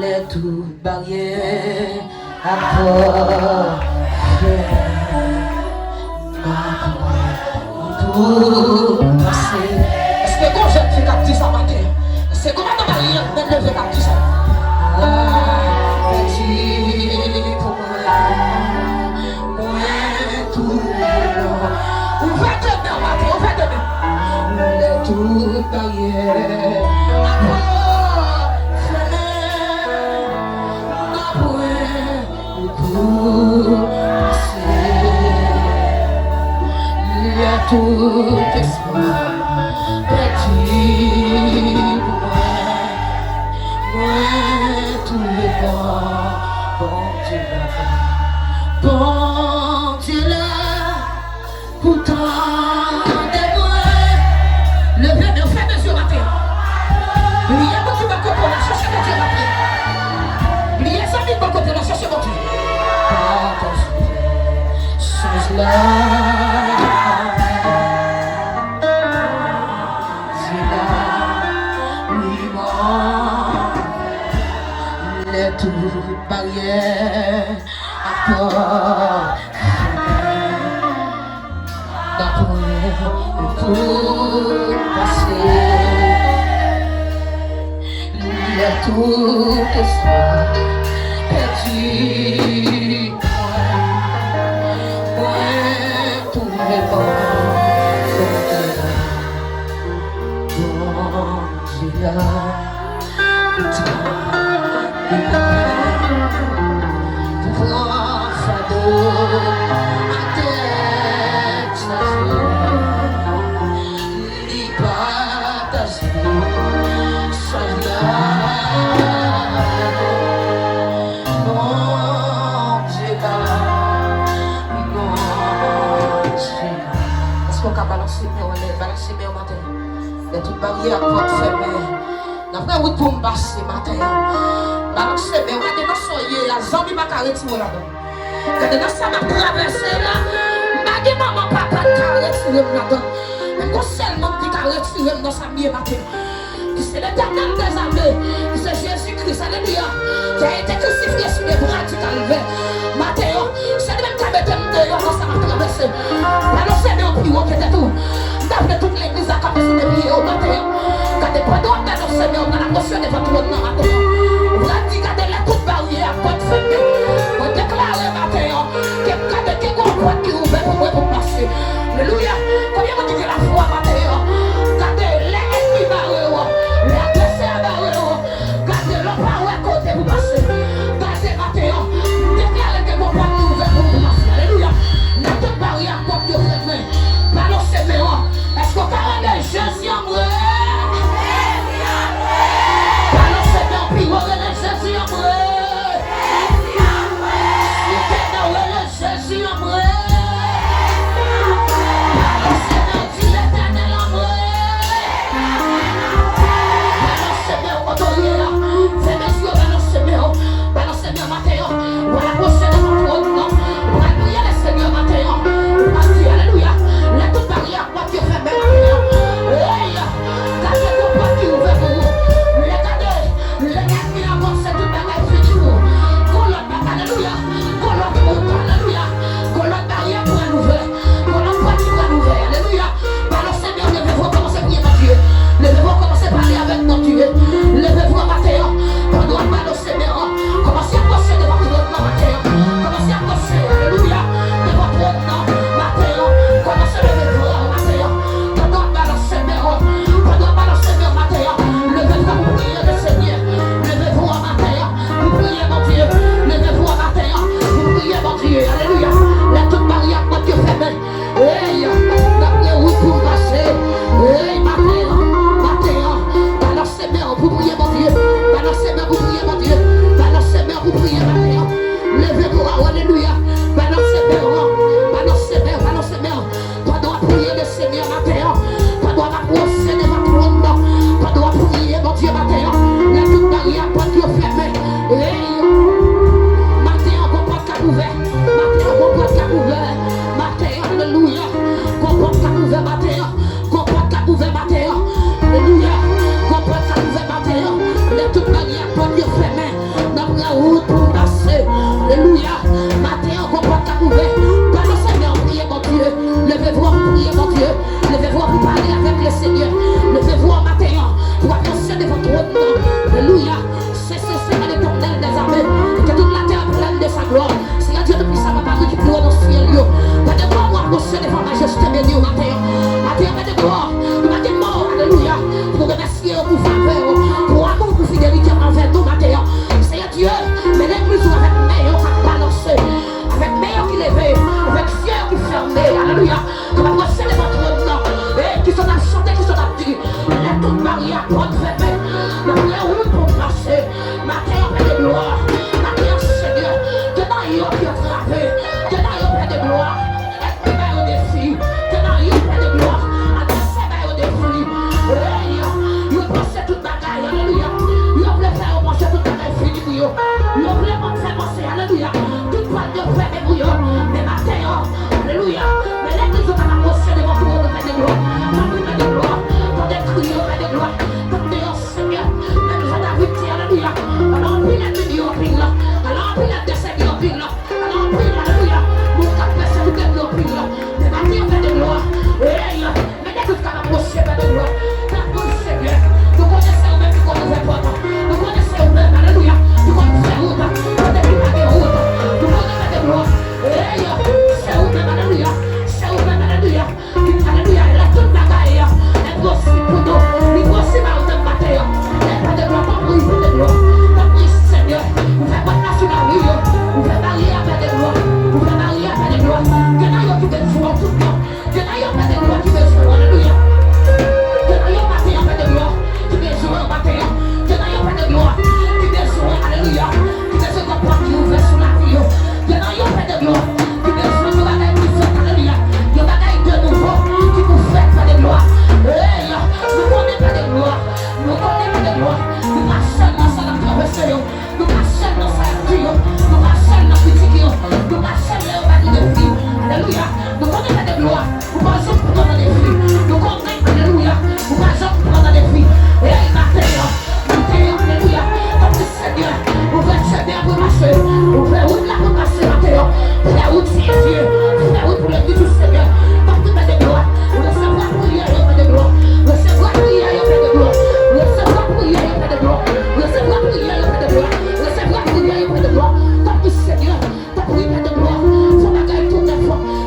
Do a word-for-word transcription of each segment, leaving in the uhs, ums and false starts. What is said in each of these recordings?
Tout baryè ak pòt fèmen, m ap pran pou pase. Èske gon jèn fi k ap di sa maten? Èske gon madanm marye menm leve k ap di sa? Pèdi pou mwen, mwen tou mò. Ouvè de men w maten, ouvè de men. Lè tout baryè ak pòt fèmen, m ap pran pou pase. Lè tout espwa pèdi pou mwen, mwen tounen bò Bondye la. Bondye la. Pou tande mwen. Leve men w, fèmen zye w maten an. Bliye moun ki bò kote w la, chèche Bondye maten an. Bliye zanmi bò kote w la, chèche Bondye. Pataje sonj la. Di la, wi, mwen. Lè tout baryè ak pòt fèmen, m ap pran pou pase. Lè tout espwa pèdi, mwen, mwen tounen bò Bondye la. Bondye la. Pou pran fado ak tèt chaje, li pataje saj la. Bondye la, Bondye la. Èske w ka balanse men w anlè, balanse men w maten? Lè tout baryè ak pòt fèmen, n ap fè wout pou m pase maten an. Balanse men w, gade nan sa w ye a, zanmi pa ka retire w ladan. Gade nan sa m ap travèse la, m pa gen manman, papa k ka retire m ladan. Men gon sèl moun ki ka retire m nan sa m ye maten an, ki se Letènèl dèzame, ki se Jezi Kris, alelouya, qui a été crucifié sur les bras du Calvaire. Maten an, se li menm k ap mete m deyò nan sa m ap travèse. Balanse men w pi wo, petèt ou. M ta vle tout legliz la kanpe sou de pye yo maten an. Gade, pandan w ap balanse men w, w pral apwoche devan twòn nan maten an. Ou pral di, gade, lè tout baryè ak pòt fèmen, mwen deklare maten an ke m gade gen yon pòt ki ouvè pou mwen pou m pase. Alelouya. Konbyen moun ki gen lafwa maten an? Gade, lè ènmi bare w, lè advèsè a bare w, gade, lè w pa wè kote pou pase. Gade maten an, m deklare ke gon pòt ki ouvè pou ou pou pase. Alelouya. Lè tout baryè ak pòt yo fèmen, balanse men w. Èske w ka rele Jezi an mwen? Balanse men w pi wo, rele Jezi an mwen. Si w te nan, rele Jezi an mwen. Balanse men w, di Letènèl an mwen. Balanse men w kote w ye a. Fèmen zye w, balanse men w. Balanse men w maten an. W al apwoche devan twòn nan. W al priye Lesenyè maten an. W al di, alelouya. Lè tout baryè ak pòt yo fèmen maten an. Ey! Gade gon pòt ki ouvè pou ou. Lè gade, lè ènmi an panse tout bagay fini pou ou. Gon lòt bagay, alelouya. Gon lòt wout, alelouya. Gon lòt baryè pral ouvè. Gon lòt pòt ki pral ouvè, alelouya. Balanse men w, leve vwa w, kòmanse priye Bondye. Leve vwa w, kòmanse pale avèk Bondye. Leve vwa w maten an. Pandan w ap balanse men w, kòmanse apwoche devan twòn nan maten an. Kòmanse apwoche, alelouya, devan twòn nan maten an. Kòmanse leve vwa w maten an. Pandan w ap balanse men w, pandan w ap balanse men w maten an, leve vwa w pou priye Lesenyè. Leve vwa w maten an pou priye Bondye. Leve vwa w maten an pou priye Bondye. Alelouya. Lè tout baryè ak pòt yo fèmen, ey, n ap gen wout pou n pase. Ey, maten an, maten an, balanse men w pou priye Bondye. Balanse men w pou priye Bondye. Balanse men w pou priye maten an. Leve vwa w, alelouya. Balanse men w, balanse men w, balanse men w. Pandan w ap priye Lesenyè maten an, pandan w ap apwoche devan twòn nan, pandan w ap priye Bondye maten an, lè tout baryè ak pòt yo fèmen, ey, maten an, gon pòt k ap ouvè, maten an, gon pòt k ap ouvè, maten an, alelouya, gon pòt k ap ouvè maten an, gon pòt k ap ouvè maten an, alelouya, gon pòt k ap ouvè maten an, lè tout baryè ak pòt yo fèmen, Glwa. Seyè Dye Toupisan, papa, nou ki pi wo nan syèl yo. Pè de glwa, nou apwoche devan majeste beni w maten an. Maten an, Pè de glwa, nou pa gen mo, alelouya, pou nou remèsye w pou favè w, pou amou, pou fidelite w anvè nou maten an. Seyè Dye, men legliz ou avèk men yo k ap balanse, avèk men yo ki leve, avèk zye yo ki fèmen, alelouya, k ap apwoche devan twòn nan, e ki sa n ap chante, ki sa n ap di, lè tout baryè, pòt fèmen, n ap ouvri wout pou n pase. Maten an, Pè de glwa. Maten an, Senyè, gen nan yo ki antrave. Gen nan yo, Pè de glwa, ènmi ba yo defi. Gen nan yo, Pè de glwa, advèsè ba yo defi. Hey, yo panse tout bagay, alelouya. Yo vle fè yo panse tout bagay fini pou yo. Yo vle fè panse, alelouya, tout pòt yo fèmen pou yo. Men maten an, alelouya, men legliz yo kapab pwoche devan twòn nan, Pè de glwa. Tanpri, Pè de glwa, tande kri yo, Pè de glwa. Tande yo, Senyè, menm jan David di, alelouya, ala anpil ènmi m yo anpil, ala anpil advèsè m yo anpil, ala anpil, alelouya, moun k ap pèsekite m yo anpil. Men maten an, Pè de glwa, hey, men legliz kapab pwoche, Pè de glwa. Tanpri, Senyè, nou konnen se ou menm ki konn ouvè pòt, nou konnen se ou menm, alelouya, ki konn fè wout kote ki pa gen wout. Nou konnen, Pè de glwa, hey, se ou menm, alelouya, se ou menm, alelouya. Alelouya, lè tout bagay enposib pou nou, li posib a ou menm maten an. Lè Pè de glwa, tanpri, Pè de glwa, tanpri, Senyè, ouvè pòt la sou lavi yo, ouvè baryè a, Pè de glwa, ouvè baryè a, Pè de glwa. Gen nan yo ki bezwen w tout tan. Gen nan yo, Pè de glwa, ki bezwen w, alelouya. Gen nan yo maten an, Pè de glwa, ki bezwen w maten an. Gen nan yo, Pè de glwa, ki bezwen w, alelouya, ki bezwen yon pòt ki ouvè sou lavi yo. Gen nan yo, Pè de glwa, ki bezwen yon bagay ki fèt, alelouya. Yon bagay de nouvo ki pou fèt, Pè de glwa. Hey, nou konnen, Pè de glwa. Nou konnen, Pè de glwa. Nou pa sèl nan sa n ap travèse yo. Nou pa sèl nan sa y ap di yo. Nou pa sèl nan kritik yo. Nou pa sèl lè yo ba nou defi. Alelouya. Nou konnen, Pè de glwa, ou pa janm pran nan defi. Nou konnen, alelouya, ou pa janm pran nan defi. Hey, maten an, maten an, alelouya. Tanpri, Senyè, ouvè chemen an pou n pase. Ouvè wout la pou n pase maten an. Fè wout, Senyè Dye. Fè wout pou legliz ou, Senyè. Tanpri, Pè de glwa, resevwa priyè yo, Pè de glwa. Resevwa priyè yo, Pè de glwa. Resevwa priyè yo, Pè de glwa. Resevwa priyè yo, Pè de glwa. Resevwa priyè yo, Pè de glwa. Tanpri, Senyè. Tanpri, Pè de glwa, fè bagay tou nèf.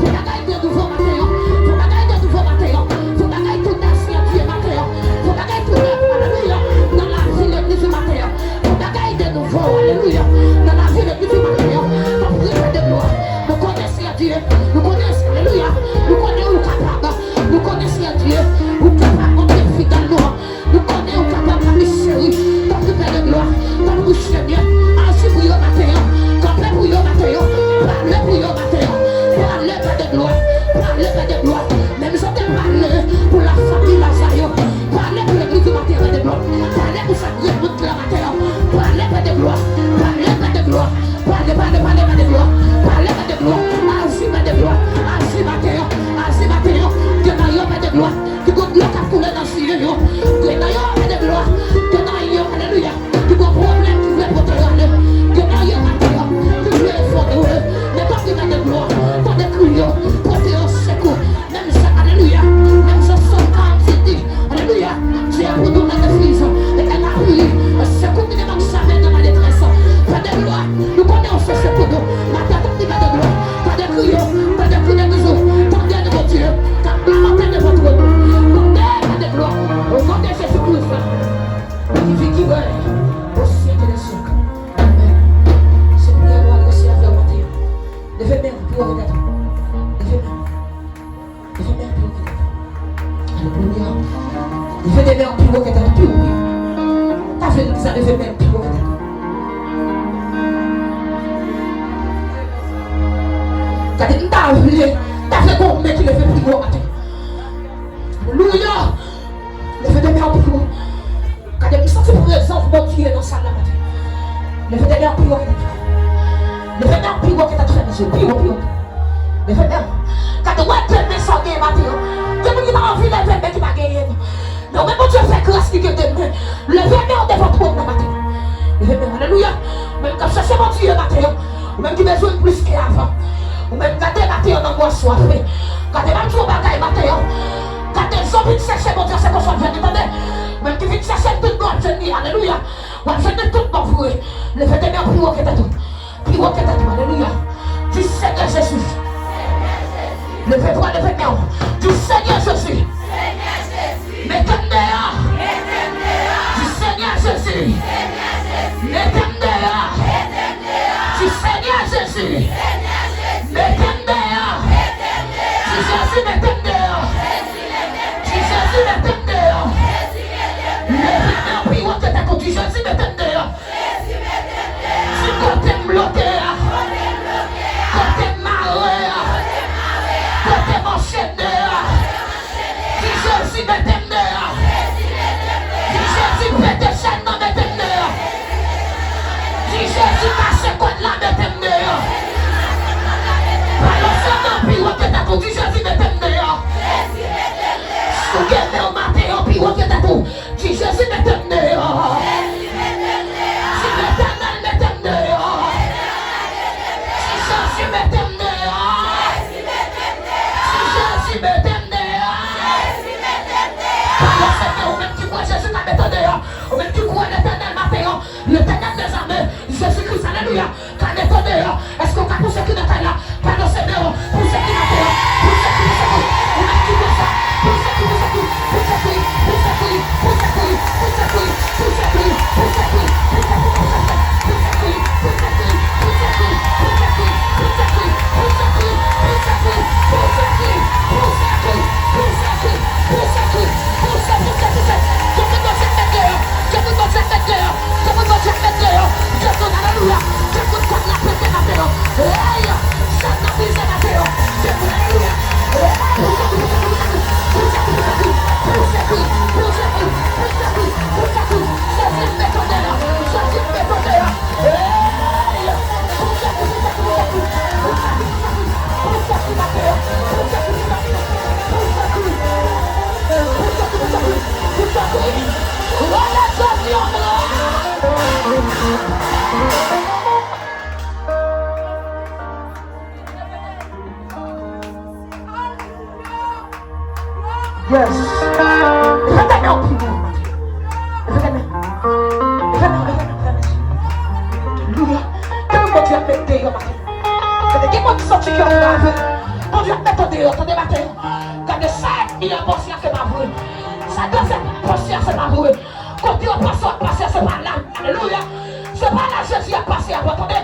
Fè bagay de nouvo maten an. Fè bagay de nouvo maten an. Fè bagay tou nèf, Senyè Dye, maten an. Fè bagay tou nèf, alelouya, nan lavi legliz ou maten an. Fè bagay de nouvo, alelouya, nan lavi legliz ou maten an. Tanpri, Pè de glwa. Nou konnen, Senyè Dye, nou konnen, alelouya, nou konnen ou kapab. Nou konnen, Senyè Dye, ou kapab, Bondye fidèl nou an. Nou konnen ou kapab, tanpri cheri, tanpri Pè de glwa, tanpri Senyè, aji pou yo maten an, kanpe pou yo maten an, pale pou yo maten an, pale Pè de glwa, pale Pè de glwa, menm jan w te pale pou lafanmi Laza yo, pale pou legliz ou maten an Pè de glwa, pale pou chak grenn moun ki la maten an, pale Pè de glwa, pale Pè de glwa, pale, pale, pale Pè de glwa, pale Pè de glwa, aji Pè de glwa, aji maten an, aji maten an, devan yo Pè de glwa. Ki gon dlo k ap koule nan zye yo. Gen nan yo, Pè de glwa. Gen nan yo, alelouya, ki gon pwoblèm ki vle pote yo ale. Gen nan yo, maten an, ki vle efondre. Men tanpri, Pè de glwa, tande kri yo, pote yo sekou. Menm jan, alelouya, menm jan Sòm karant-uit di, alelouya, Dieu pour nous la défense et un appui, un secours qui ne manque jamais dans ma détresse. Pè de glwa, nou konnen ou se sekou nou. Maten an, tanpri, Pè de glwa, tande kri yo, tande kri legliz ou, tande nou, Bondye, k ap lamante devan twòn ou. Tande, Pè de glwa, o non de Jezi Kris, ki vivan, ki rèy au siècle des siècles. Amèn. Se priyè nou adrese avè w maten an. Leve men w pi wo ke tèt ou. Leve men w. Leve men w pi wo ke tèt ou. Alelouya. Leve de men w pi wo ke tèt ou, pi wo, pi wo. Ta vle di sa, leve men w pi wo ke tèt ou. Gade, m ta vle, ta vle gon men ki leve pi wo maten. Alelouya. Leve de men w pi wo. Gade, m santi prezans Bondye nan sal la maten. Leve de men w pi wo ke tèt ou. Leve men w pi wo ke tèt ou, frè m, pi wo, pi wo. Leve men w. Gade, wè de men sa w genyen maten an. Gen moun ki pa anvi leve men ki pa genyen. Men ou menm Bondye fè gras ki gen de men. Leve men w devan twòn nan maten. Leve men w, alelouya. Ou menm k ap chèche Bondye maten an. Ou menm ki bezwen l plis ke avan. Ou menm gade maten an nan mwa swafe. Gade m ap di w yon bagay maten an. Gade jan w vin chèche Bondye, se konsa w ap jwenn li, tande. Ou menm ki vin chèche l tout bon, w ap jwenn li, alelouya. W ap jwenn li tout bon vre. Leve de men w pi wo ke tèt ou. Pi wo ke tèt ou, alelouya. Di, Senyè Jezi. Leve vwa, leve men w. Di, Senyè Jezi. Mete m deyò. Di, Senyè Jezi. Mete m deyò. Di, Senyè Jezi. Mete m deyò. Di, Jezi, mete m deyò. Di, Jezi, mete m deyò. Leve men w pi wo ke tèt ou. Di, Jezi, mete m deyò. Di, kote m bloke a, kote m mare a, kote m anchene a. Di, Jezi, mete m deyò. Di, Jezi, pete chèn nan, mete m deyò. Di, Jezi, kase kòd la, mete m deyò. Pale ansanm nan pi wo ke tèt ou. Di, Jezi, mete m deyò. Si w gen men w maten an, pi wo ke tèt ou. Di, Jezi, mete m deyò. Di, Letènèl, mete m deyò. Di, Jezi, mete m deyò. Di, Jezi, mete m deyò. Pale Senyè, ou menm ki kwè Jezi ka mete w deyò. Ou menm ki kwè Letènèl maten an, Letènèl dèzame, Jezi Kris, alelouya, ka mete w deyò. Èske w ka pouse kri nan kay la? Pale Senyè, pouse kri nan kay la. Pouse kri, pouse kri. Ou menm ki kwè sa, pouse kri, pouse kri. Pouse kri, pouse kri, pouse kri. Demoun, alelouya. Demoun, kòd la pete maten an. Hey! Chèn nan brize maten an. Demoun, alelouya. Hey! Pouse kri, pouse kri, pouse kri. Jezi, mete w deyò. Jezi, mete w deyò. Hey! Pouse kri, pouse kri, pouse kri. Pouse kri, pouse kri, pouse kri maten an. Pouse kri, pouse kri. Pouse kri, pouse kri, pouse kri. Rele Jezi anmwe. Yes. Leve men w pi wo. Leve men. Leve men, leve men, leve men. Alelouya. Tande Bondye ap met deyò maten. Tande, gen moun ki santi ke yo grave. Bondye ap met w deyò, tande maten. Gade sa ènmi an panse a se pa vre. Sa dwat ènmi an panse a se pa vre. Kote yo panse w ap pase, se pa la. Alelouya. Se pa la Jezi ap pase avè w, tande.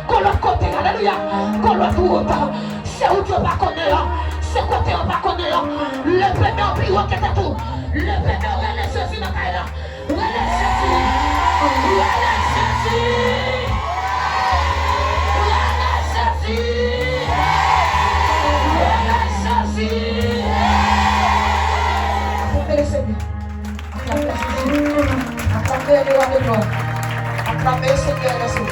Gon lòt kote, alelouya. Gon lòt wout. Se wout yo pa konnen an. Se kote yo pa konnen an. Leve men w pi wo ke tèt ou. Leve men w, rele Jezi nan kay la. Rele Jezi. Rele Jezi. Rele Jezi. Rele Jezi. Aklame Lesenyè. Aklame Jezi. Aklame le wa de glwa. Aklame Senyè dè Senyè.